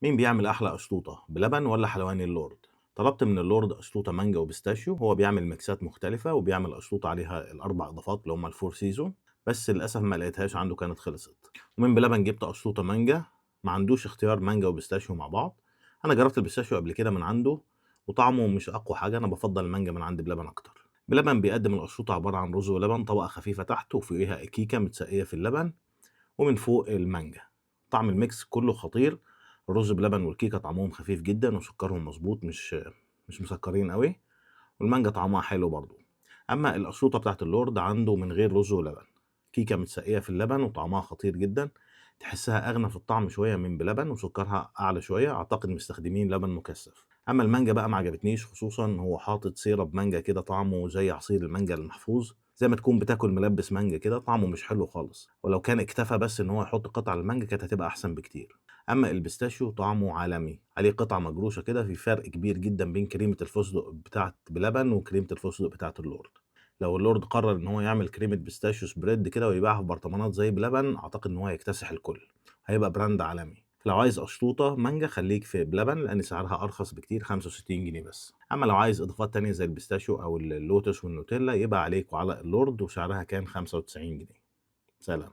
مين بيعمل أحلى أشطوطة، بلبن ولا حلواني اللورد؟ طلبت من اللورد أشطوطة مانجا و pistachio. هو بيعمل ميكسات مختلفة وبيعمل أشطوطة عليها الأربع إضافات اللي هم ال four season، بس للأسف ما لقيتهاش عنده، كانت خلصت. ومن بلبن جبت أشطوطة مانجا، ما عندوش اختيار مانجا و pistachio مع بعض. أنا جربت ال pistachio قبل كده من عنده وطعمه مش أقوى حاجة، أنا بفضل المانجا من عند بلبن أكتر. بلبن بيقدم الأشطوطة عبارة عن رز ولبن، طبقة خفيفة تحت وفوقيها كيكة متسقية في اللبن، ومن فوق المانجا. طعم ال mix كله خطير، الرز بلبن والكيكه طعمهم خفيف جدا وسكرهم مظبوط، مش مسكرين قوي، والمانجا طعمها حلو برضو. اما القشطوطه بتاعت اللورد عنده من غير رز ولبن، كيكة متسقيه في اللبن وطعمها خطير جدا، تحسها اغنى في الطعم شوية من بلبن وسكرها اعلى شويه، اعتقد مستخدمين لبن مكثف. اما المانجا بقى ما عجبتنيش، خصوصا هو حاطط syrup مانجا كده طعمه زي عصير المانجا المحفوظ، زي ما تكون بتاكل ملبس مانجا كده، طعمه مش حلو خالص، ولو كان اكتفى بس ان هو يحط قطع المانجا كانت هتبقى احسن بكتير. اما ال pistachio طعمه عالمي، عليه قطع مجروشه كده، في فرق كبير جدا بين كريمة الفستق بتاعت بلبن وكريمه الفستق بتاعت اللورد. لو اللورد قرر ان هو يعمل كريمة pistachio spread كده ويبيعها في برطمانات زي بلبن، اعتقد ان هو هيكتسح الكل، هيبقى brand عالمي. لو عايز قشطوطه مانجا خليك في بلبن لان سعرها ارخص بكتير، 65 جنيه بس. اما لو عايز اضافات تانية زي ال pistachio او اللوتس والنوتيلا يبقى عليك وعلى اللورد، وسعرها كان 95 جنيه. سلام.